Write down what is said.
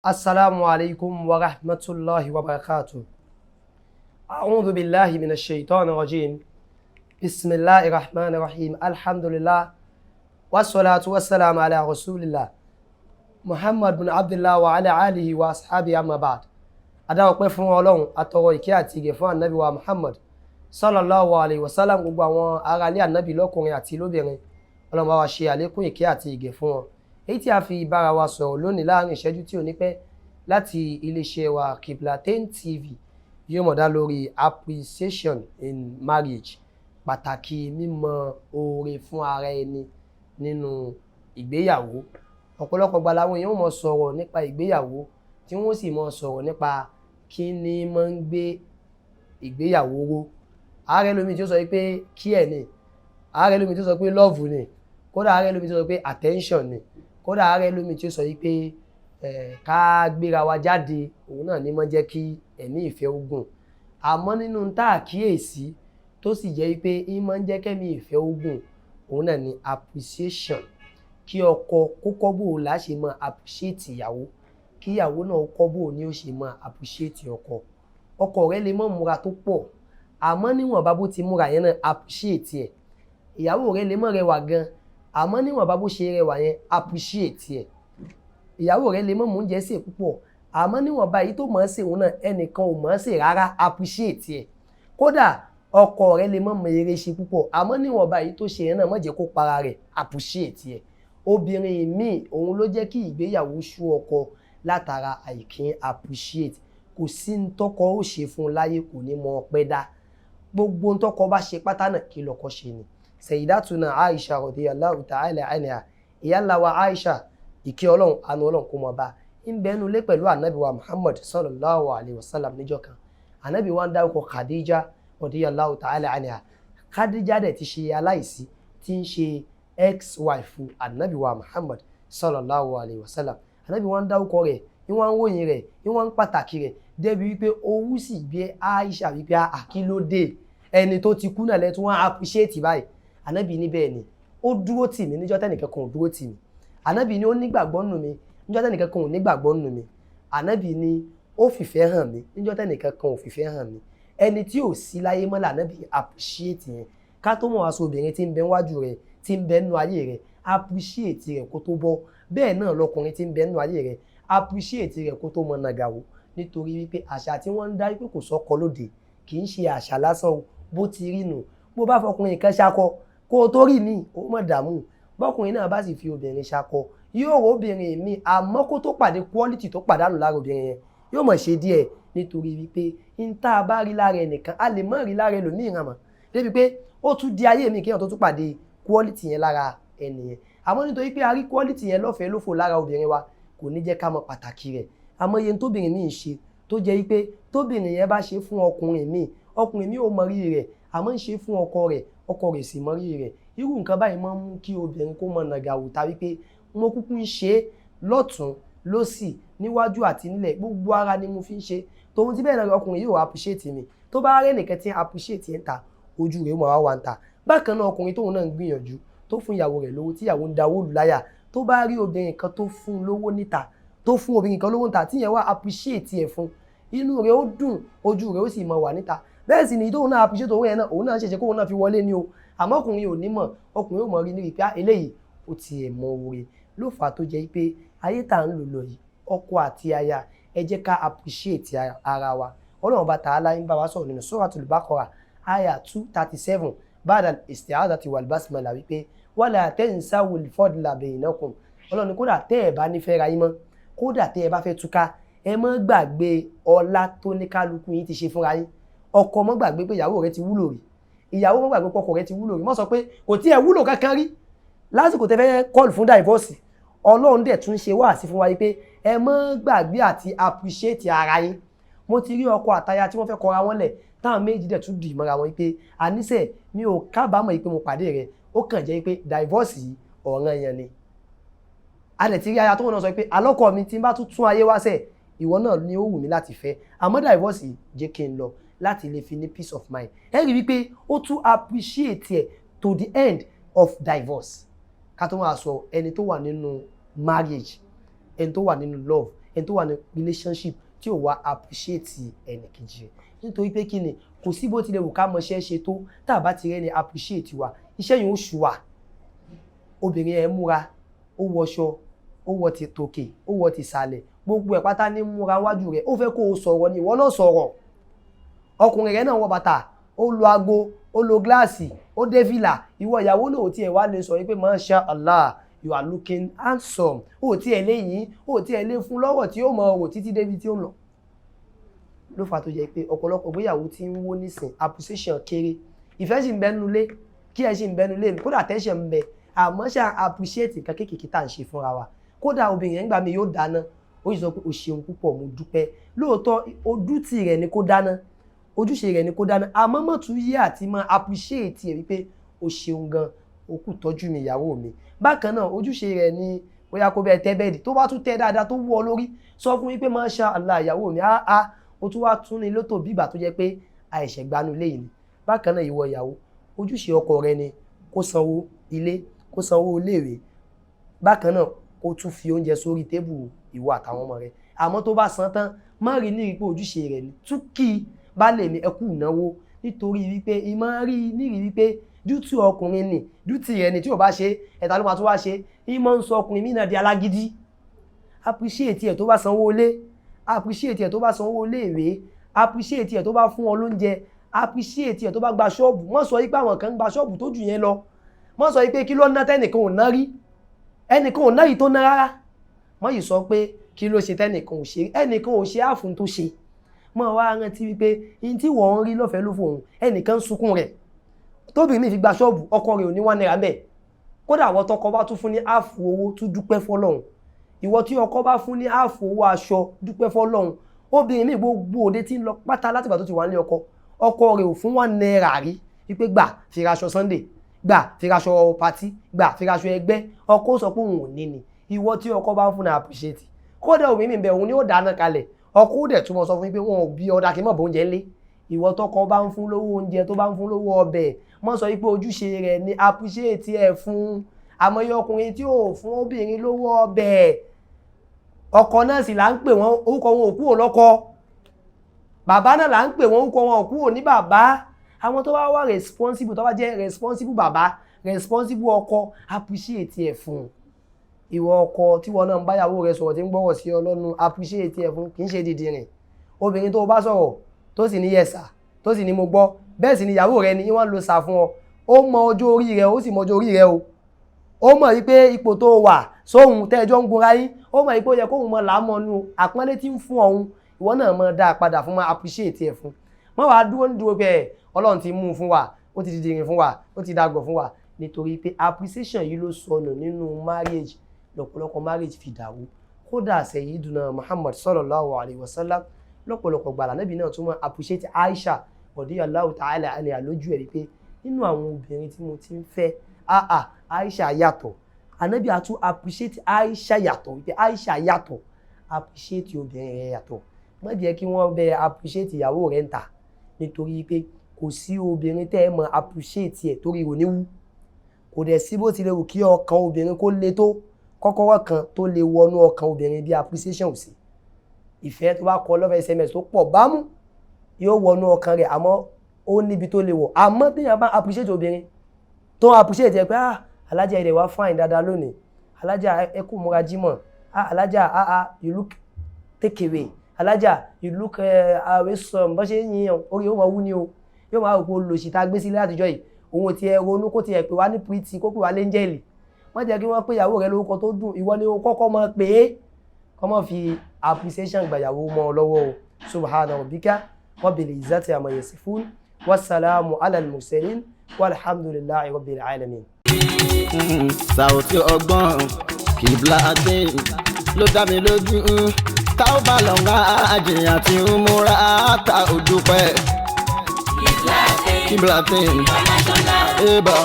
Assalamu alaikum wa rahmatullahi wa barakatuh. A'udhu billahi minash shaitani rajim. Bismillahir rahmanir rahim. Alhamdulillah. Wassalatu wassalamu ala rasulillah. Muhammad bin Abdullah wa ala alihi wa ashabi, amma ba'd. Adá ọpẹ́ fún Ọlọ́run, atọrọ ìkẹ́ àti ìgẹ̀ fún Ànábì wa Muhammad sallallahu alayhi wa sallam, gbogbo àwọn aráalé Ànábì lọ́kùnrin àti lóbìnrin. Ọlọ́run bá wa ṣe àlékún ìkẹ́ àti ìgẹ̀ fún wọn. Èyí tí a fi bára wa sọ̀rọ̀ lónìí láàrin ìṣẹ́jú tí ò ní pẹ́ láti iléeṣẹ́ wa Qiblatain TV yóò mọ̀ dá lórí appreciation in marriage, pàtàkì mímọ̀ oore fún ara ẹni nínú ìgbéyàwó. Ọ̀pọ̀lọpọ̀ ìgbà làwọn èèyàn ó mọ̀ sọ̀rọ̀ nípa ìgbéyàwó, tí wọ́n sì mọ̀ sọ̀rọ̀ nípa kí ni máa ń gbé ìgbéyàwó ró. Ààrẹ lómi tí ó sọ pé care ni, ààrẹ lómi tí ó sọ pé love ni, kódà ààrẹ lómi tí ó sọ pé attention ni, kódà ààrẹ lómi tí ó sọ pé ká gbéra wa jáde, òun náà ní máa ń jẹ́ kí ẹ̀mí ìfẹ́ ó gùn. Àmọ́ nínú tá a kíyèsí tó sì jẹ́ pé ń máa ń jẹ́ kẹ́mí ìfẹ́ ó gùn, òun náà ni appreciation. Kí ọkọ kó kọ́ bó la ṣe máa appreciate ìyàwó, kí ìyàwó náà kọ́ bó ní ó ṣe máa appreciate ọkọ. Ọkọ rẹ lè má múra tó pọ̀, àmọ́ níwọ̀nba bó ti múra yẹn náà, appreciate ẹ̀. Ìyàwó rẹ lè má rẹwà gan, àmọ́ níwọ̀nba bó ṣe rẹwà yẹn, appreciate ẹ̀. Ìyàwó rẹ lè má mú oúnjẹ sè púpọ̀, àmọ́ níwọ̀nba èyí tó mọ̀ ọ́n sè, òun náà ẹnìkan ò mọ̀ ọ́n sè rárá, appreciate ẹ̀. Kódà ọkọ rẹ lè má mọ eré ṣe púpọ̀, àmọ́ níwọ̀nba èyí tó ṣe yẹn náà, má jẹ́ kó para rẹ̀, appreciate ẹ̀. Obìnrin míì, òun ló jẹ́ kí ìgbéyàwó sú ọkọ látara àìkín appreciate. Kò sí ní tọkọ ó ṣe fún un láyé, kò ní mọ ọpẹ́ dá. Gbogbo ntọ́kọ bá ṣe pátá náà, kí lọ́kọ ṣe ni. Sayyidatuna Aisha radiyallahu ta'ala anha, ìyá ńlá wa Aisha, ìkẹ́ Ọlọ́run, àánú Ọlọ́run kó mọ́ bá, ń bẹnu lé pẹ̀lú Ànábì wa Muhammad sallallahu alayhi wa sallam níjọ́ kan. Ànábì wa ń dárúkọ Khadija radiyallahu ta'ala anha. Khadija dẹ̀ ti ṣe aláìsí, tí ń ṣe ex-wife Ànábì wa Muhammad sallallahu alayhi wa sallam. Ànábì wa ń dárúkọ rẹ̀, ní wọ́n ń ròyìn rẹ̀, ní wọ́n ń pàtàkì rẹ̀, débi wípé owú sì gbé Aisha wípé, "Àkí ló dé? Ẹni tó ti kú náà lẹ́tún wọ́n appreciate báyìí." Ànábì ní bẹ́ẹ̀ ni, ó dúró tì mí níjọ́ tẹ́nìkan kan ò dúró tì mí. Ànábì ní ó nígbàgbọ́ nù mí níjọ́ tẹ́nìkan kan ò nígbàgbọ́ nù mí. Ànábì ní ó fìfẹ́ hàn mí níjọ́ tẹ́nìkan kan ò fìfẹ́ hàn mí. Ẹni tí ò sí láyé mọ́ lànábì appreciate yẹn. Ká tó mọ̀ aṣọ obìnrin tí ń bẹ níwájú rẹ̀, tí ń bẹ nínú ayé rẹ̀, appreciate rẹ̀ kó tó bọ́. Bẹ́ẹ̀ náà lọkùnrin tí ń bẹ nínú ayé rẹ̀, appreciate rẹ̀ kó tó mọ nàgàwó, nítorí wípé àṣà tí wọ́n ń dá wípé kò sọ́kọ lóde kì í ṣe àṣà lásán o. Bó ti rí nù, bó bá fọkùnrin kan ṣakọ, kó o tó rí mi, ó mọ̀ dààmú. Bọ́kùnrin náà bá sì fi obìnrin ṣakọ, yóò rò obìnrin mi, àmọ́ kó tó pàdé quality tó pàdánù lára obìnrin yẹn, yóò mọ̀ ṣe díẹ̀, nítorí wípé n tá a bá rí lára ẹnìkan, a lè má rí lára ẹlòmíì hàn mọ́, débi pé ó tún di ayé mi kéèyàn tó tún pàdé quality yẹn lára ẹnìyẹn. Àmọ́ nítorí pé a rí quality yẹn lọ́fẹ̀ẹ́ lófò lára obìnrin wa, kò ní jẹ́ ká mọ pàtàkì rẹ̀. Àmọ́ iye tóbìnrin míì ń ṣe tó jẹ́ wípé tóbìnrin yẹn bá ṣe fún ọkùnrin míì, ọkùnrin míì ò mọ rírì rẹ̀, àmọ́ ń ṣe fún ọkọ rẹ̀, ọkọ rẹ̀ sì mọ rírì rẹ̀. Irú nǹkan báyìí máa ń mú kí obìnrin kó mọ nàgàwò tàbí pé mo kúkú ń ṣe é lọ́tún lọ́sì, níwájú àti nílẹ̀, gbogbo ara ni mo fi ń ṣe. Tòun ti bẹ́ẹ̀ náà, ọkùnrin yóò appreciate mi. Tó bá rẹ́ nìkan tí ń appreciate ẹ̀ ń ta, ojú rẹ̀ ó máa wá ń ta. Bákan náà, ọkùnrin tóun náà ń gbìyànjú, tó fún ìyàwó rẹ̀ lówó, tí ìyàwó ń dawó lù láyà, tó bá rí obìnrin kan tó fún un lówó níta, tó fún obìnrin kan lówó níta, tí yẹn wá appreciate ẹ̀ fún, inú rẹ̀ ó dùn, ojú rẹ̀ ó sì máa wà níta. Bẹ́ẹ̀ sì ni tóun náà appreciate owó yẹn náà, òun náà ṣẹ̀ṣẹ̀ kóun náà fi wọlé ni o. Àmọ́ ọkùnrin ò ní mọ̀, ọkùnrin ò mọ̀ rí níbi pé eléyìí ó tiẹ̀ mọ oore ló fà á, tó jẹ́ pé ayé tá à ń lò lọ yìí, ọkọ àti aya, ẹ jẹ́ ká appreciate ara wa. Ọlọ́run bá Ta'ala ń bá wa sọ̀rọ̀ nínú Suratul Baqara, aya 237, ba'da al-isti'adati wal basmala, wípé wala tansawul fadla bainakum. Ọlọ́run ní kódà tẹ́ ẹ̀ bá nífẹ̀ẹ́ ra yín mọ́, kódà tẹ́ ẹ bá fẹ́ túká, ẹ má gbàgbé ọlá tó ní kálukú yín ti ṣe fúnra yín. Ọkọ, má gbàgbé pé ìyàwó rẹ ti wúlò rí. Ìyàwó, má gbàgbé pé ọkọ rẹ ti wúlò rí. Má sọ pé kò tí ẹ wúlò kankan rí lásìkò tẹ́ fẹ́ call fún divorce. Ọlọ́run dẹ̀ tún ṣe wáàsí fún wa yìí pé ẹ má gbàgbé àti appreciate ara yín. Mo ti rí ọkọ àtaya tí wọ́n fẹ́ kọra wọn lẹ̀, táwọn méjì dẹ̀ tún dì mọ́ra wọn pé àníṣe mi ò kábàámọ̀ yìí pé mo pàdé rẹ̀, ó kàn jẹ́ pé divorce yìí, ọ̀ràn yẹn ni. A dẹ̀ ti rí aya tó wọn náà sọ pé alọ́kọ mi, tí n bá tún tún ayé wá sẹ̀, ìwọ náà ni ó wù mí láti fẹ́, àmọ́ divorce yìí, jẹ́ kí n lọ láti lè fi ní peace of mind. Ẹ rí wípé ó tún appreciate ẹ to the end of divorce. Ká tó máa sọ ẹni tó wà nínú marriage, ẹni tó wà nínú love, ẹni tó wà nínú relationship, ẹ jẹ́ ká appreciate ara wa. Ẹni tó wà ní relationship tí ò wá appreciate ẹnìkejì rẹ̀, nítorí pé kí ni? Kò sí bó tilẹ̀ wù ká mọṣẹ́ ṣe tó, tá a bá ti rẹ́ni appreciate wa, iṣẹ́ yìí ó ṣù wá. Obìnrin ẹ̀ múra, ó wọṣọ, ó wọ ti tòkè, ó wọ ti sàlẹ̀, gbogbo ẹ̀ pátá ní múra wájú rẹ̀. Ó fẹ́ kó o sọ̀rọ̀ ni, ìwọ náà sọ̀rọ̀. Ọkùnrin rẹ̀ náà wọ bàtà, ó lo aago, ó lo gíláàsì, ó dé fìlà. Ìwọ ìyàwó náà ò tiẹ̀ wá lè sọ wípé, "Masha Allah, you are looking handsome." Ó tiẹ̀ lè yín, ó tiẹ̀ lè fún lọ́wọ́ tí ó mọ ọ̀rọ̀ títí débi tí ó ń lọ. Ló fà tó jẹ́ pé ọ̀pọ̀lọpọ̀ ìgbéyàwó tí ń wó nísìn, appreciation kéré. Ìfẹ́ sì ń bẹnu lé, kí ẹ sì ń bẹnu lé mi, kódà tẹ́sẹ̀ ń bẹ, àmọ́ ṣá appreciate nǹkan kéékèèké tá à ń ṣe fúnra wa. Kódà obìnrin yẹn gbà mí yóò dáná, ó sì sọ pé, "O ṣeun púpọ̀, mo dúpẹ́." Lóòótọ́, ojútì rẹ̀ ni kó dáná, ojúṣe rẹ̀ ni kó dáná, àmọ́ mọ̀ tún yé àti máa appreciate ẹ̀ wípé, "O ṣeun gan, o kú tọ́jú mi, ìyàwó mi." Bákan náà, ojúṣe rẹ̀ ni bóyá kó bẹ́ẹ̀ tẹ́ bed. Tó bá tún tẹ́ dáadáa tó wú ọ lórí, sọ fún wípé, "Masha Allah, ìyàwó mi, á á o tún wá tún ní lótò bí ìgbà tó jẹ́ pé àìṣẹ̀ gbanú ilé yìí ni." Bákan náà, ìwọ ìyàwó, ojúṣe ọkọ rẹ ni kó sanwó ilé, kó sanwó iléèwé, bákan náà kó tún fi oúnjẹ sórí table ìwọ àtàwọn ọmọ rẹ. Àmọ́ tó bá san tán, má rí ní ipò ojúṣe rẹ ni, tún kí baálé mi, ẹ kú ìnáwó, nítorí wípé ìmọ̀ rí nírìí wípé duty ọkùnrin ni, duty rẹ ni. Tí ò bá ṣe, ẹ̀ta ló máa tún wá ṣe. Ìmọ̀ ń sọ ọkùnrin mí náà di alágídí. Appreciate ẹ̀ tó bá sanwó ilé, appreciate ẹ̀ tó bá sanwó iléèwé, appreciate ẹ̀ tó bá fún ọ lóúnjẹ, appreciate ẹ̀ tó bá gba ṣọ́ọ̀bù. Wọ́n sọ wípé àwọn kan ń gba ṣọ́ọ̀bù tó jù yẹn lọ. Wọ́n sọ wípé kí ló ná tẹ́nìkan ò ná rí? Ẹnìkan ò ná yìí tó ná rárá. Wọ́n yìí sọ pé kí ló ṣe tẹ́nìkan ò ṣe? Ẹnìkan ò ṣe àfún tó ṣe. Mọ́ wá rántí wípé in tí wọ́n ń rí lọ́fẹ̀ẹ́ ló fòun, ẹnìkan ń sunkún rẹ̀. Tóbi mi fi gba ṣọ́ọ̀bù, ọkọ rẹ̀ ò ní ₦1 mẹ́. Kódà àwọn tọkọ bá tún fún ní half owó, tún dúpẹ́ fọlọ́run. Ìwọ tí ọkọ bá fún ní half owó aṣọ, dúpẹ́ fọlọ́run. Obìnrin mi, gbogbo òde tí ń lọ pátá látìgbà tó ti wà nílé ọkọ, ọkọ rẹ̀ ò fún ₦1 rí wípé, "Gbà, fi ra aṣọ Sunday, gbà, fi ra aṣọ party, gbà, fi ra aṣọ ẹgbẹ́." Ọkọ sọ pé òun ò ní ni. Ìwọ tí ọkọ bá ń fún ní, appreciate. Kódà òmí mi bẹ, òun ni ó dáná kalẹ̀, ọkọ ó dẹ̀ túmọ̀ sọ fún mi pé wọn ò bí ọ̀dà kí n mọ̀ bó oúnjẹ ńlé. Ìwọ tọkọ bá ń fún lówó oúnjẹ, tó bá ń fún lówó ọbẹ̀, mọ́ sọ wípé ojúṣe rẹ̀ ni, appreciate ẹ̀ fún. Àmọ́yé ọkùnrin tí ò fún obìnrin lówó ọbẹ̀, ọkọ náà sì là ń pè wọ́n, orúkọ wọn ò kúrò lọ́kọ. Bàbá náà là ń pè wọ́n, orúkọ wọn ò kúrò ní bàbá. Àwọn tó bá wà responsible, tó bá jẹ́ responsible bàbá, responsible ọkọ, appreciate ẹ̀ fún. Ìwọ ọkọ tí wọn náà ń báyàwó rẹ sọ̀rọ̀, tí ń gbọ́rọ̀ sí ọ lọ́nu, appreciate ẹ̀ fún. Kì í ṣe dìdìrìn. Obìnrin tó bá sọ̀rọ̀, tó sì ní "Yes sir", tó sì ní "Mo gbọ́", bẹ́ẹ̀ sì ni ìyàwó rẹ ni wọ́n lo sà fún ọ. Ó mọ ọjọ́ orí rẹ, ó sì mọ ọjọ́ orí rẹ o. Ó mọ̀ wípé ipò tó wà sóhun tẹ́ẹjọ́ ń gunra yín, ó mọ̀ wípé ó yẹ kóhun mọ làámọ̀nù. Àpọ́nlé tí ń fún ọ̀hún, ìwọ náà mọ̀ dáa padà fún, mọ́ appreciate ẹ̀ fún. Wọ́n wàá dúró ń dúró pé ẹ̀ Ọlọ́run ti mú un fún wa, ó ti dìdìrìn fún wa, ó ti dàgbọ̀ fún wa. Nítorí pé appreciation yìí ló sọnù nínú marriage, lọ́pọ̀lọpọ̀ marriage fi dàrú. Kódà Sayyiduna Muhammad sallallahu alayhi wa sallam, lọ́pọ̀lọpọ̀ gbàlà níbi náà tún mọ́ appreciate Aisha radiyallahu ta'ala anha lójú ẹ̀, wípé nínú àwọn obìnrin tí mo ti ń fẹ́, ah ah, Aisha yàtọ̀. Ànábì àtún appreciate Aisha yàtọ̀, wípé Aisha yàtọ̀. Appreciate obìnrin rẹ̀ yàtọ̀. Má jẹ́ kí wọ́n bẹ appreciate ìyàwó rẹ̀ ń tà, nítorí pé kò sí obìnrin tẹ́ ẹ mọ̀ appreciate ẹ̀ torí ò ní wú. Kò dẹ̀ sí bó tilẹ̀ wù kí ọkàn obìnrin kó le tó, kọ́kọ́rọ́ kan tó lè wọnú ọkàn obìnrin bí appreciation ò sí. Ìfẹ́ tó bá kọ love SMS tó pọ̀ bámú yóò wọnú ọkàn rẹ̀, àmọ́ ó níbi tó lè wọ̀. Àmọ́ téèyàn bá appreciate obìnrin, tó appreciate ẹ pé, "Ah, alájà, ilẹ̀ wa fine dáadáa lónìí. Alájà, ẹ kú múra jímọ̀. Ah, alájà, ah ah, you look take away. Alájà, you look awesome." Bó ṣe ń yin orí yóò máa wú ni o, yóò máa rò pé olùsì tá a gbé sílé àtijọ́ yìí, òun ti ẹ ronú kó tiẹ̀ pè wá ní pretty, kó pè wá l'angel. Wọ́n jẹ́ kí wọ́n pé ìyàwó rẹ lórúkọ tó dùn. Ìwọ ni o kọ́kọ́ mọ̀ pé kọ́ mọ̀ fi appreciation gbàyàwó mọ́ ọ lọ́wọ́ o. Subhana rabbika rabbil izzati amma yasifun, wasalaamu ala al-mursalin, walhamdulillahi rabbil alamin. Sàùtì ọgbọ́n Kiblatin ló dá mi lójú, tá ó bá lọ ń àjìyàn tí ń múra tá ò dúpẹ́. Kiblatin eba.